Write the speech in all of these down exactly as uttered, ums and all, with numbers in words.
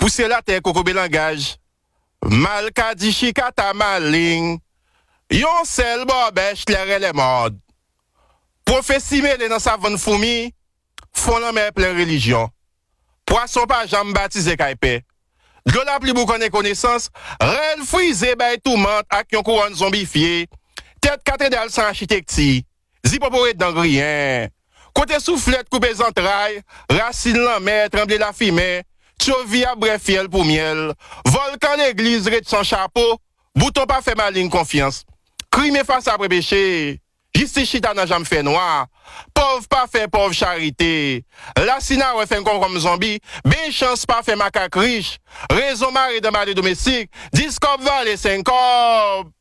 pouse latè kokobe langaj, malkadi chikata maleng, yon sèl bòbèch lè rèlè mòd. Pwofesi mele nan savann foumi, fon lanmè plen relijyon. Pwason pa janm batize kay pè. Dlo lapli boukannen konesans, rèl frize bay toumant ak yon kouwòn zonbifye, tèt katedral san achitekti, zipopo ret dan griyen. Kote souflèt koupe zantray, rasin lanmè tranble lafimen, tyovi ap bwè fyèl pou myèl, vòlkan legliz ret san chapo, bouton pa fè maleng konfyans. Krim efase apre peche, jistis chita nan janm fènwa, pòv pa fè pòv charite, lasinawè fè konkonm zonbi, ben chans pa fè makak rich, rezon mare dan bale domestik, dis kòb vale senk kòb.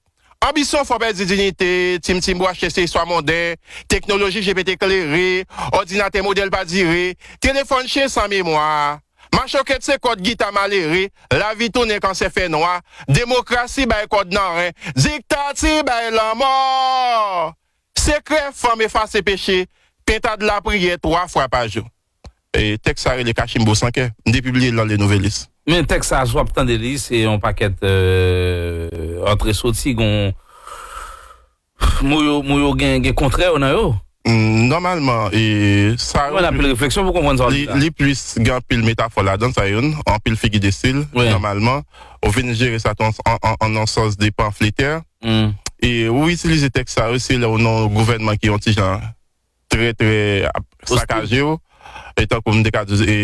Anbisyon fò pèdi diyite, timtim bwache se istwa monden, teknoloji G P T klere, òdinatè modèl pa dire, telefòn chen san memwa. Machokèt se kòd gita malere, lavi tounen kansè fènwa, demokrasi bay kòd nan ren, diktati bay lanmò. Sekrè fanm efase peche, pentad lapriyè twa fwa pa jou. E tèks sa rele Kachimbo San Kè. M te pibliye l nan Le Nouvelliste. Men tèks sa, si w ap tande li, se yon pakèt euh, antre soti, gon mo yo, mo yo gen, gen kontrè yo nan yo. Mm, nòmalman, e, sa yo Mwen anpil refleksyon pou konprann sa w li, di la. Li plis gen anpil metafò ladan, sa youn, anpil figi de stil, Wi. Nòmalman. Ou vin jere sa tou an, an, an, an sans de panfletè. Mm. E ou itilize tèks sa yo, se lè ou nan yon gouvènman ki yon ti jan trè, trè ap Ostil. Sakaje yo. E tankou m te ka di, e,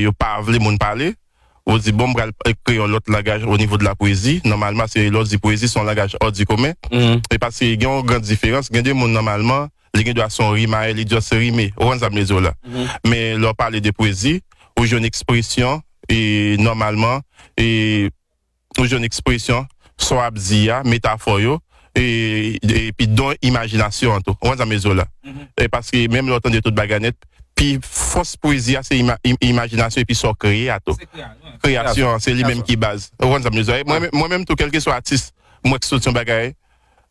yo pa vle moun pale. Ou di, bon, m pral kreye yon lòt langaj o nivo de la pwezi. Nòmalman, se lè w di pwezi, se yon langaj hors du commun. Mhm. E paske gen yon gran diferans. Gen de moun, nòmalman, li gen dwa se yon rimayè, li just rime. Ou konprann sa m vle di w la? Mhm. Men lè w pale de pwezi, ou jwenn ekspresyon, e nòmalman, e ou jwenn ekspresyon, sa w ap di a, metafò yo, e, epi don imajinasyon an tou. Ou konprann sa m vle di w la? Mhm. E paske menm lè w tande tout bagay nèt, pi fòs pwezi a se ima, im, imajinasyon epi sa w kreye a tou. Se kreyasyon, wi. Kreyasyon an, se li menm ki baz. Ou konprann sa m vle di w la? Mwen, mwen menm tou, kèlkeswa atis, mwen k soti yon bagay,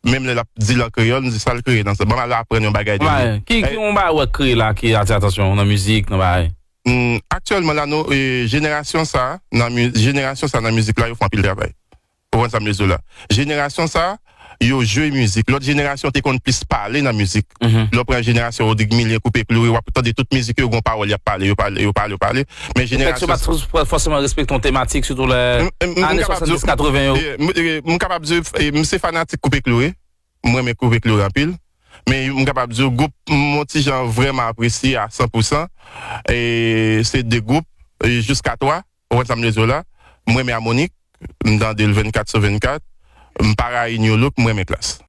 menm lè l ap di l an kreyòl, m di sa l kreye nan sa. Ban m al aprann yon bagay de li. Ki, ki yon bagay w wè k kreye la ki atire atansyon w nan mizik, nan bagay? Hmm, aktyèlman la nou, e, jenerasyon sa nan mi, jenerasyon sa nan mizik la, yo fè anpil travay. Ou konprann sa m vle di w la? Jenerasyon sa, yo jwe mizik. Lòt jenerasyon te konn plis pale nan mizik. Mhm. Lè w pran jenerasyon Rodrigue Milien, Koupe Kloure, w ap tande tout mizik yo, gon pawòl y ap pale, yo pale, yo pale, yo pale. Men Tèks yo pa jenerasyon t fò- fòseman respekte yon tematik, sitou lè M, m, m ane kapab di w, swasanndiz katreven yo. M, m, m kapab di w, e, m se fanatik Koupe Kloure. M renmen Koupe Kloure anpil. Men m kapab di w, gwoup m, yon ti jan vrèman apresye a san pou san, e, se de gwoup, e, jiska twa. Ou konprann sa m vle di w la? M renmen Amonik, m tande l vennkat sou vennkat. M pa rayi New Look, m renmen Klass.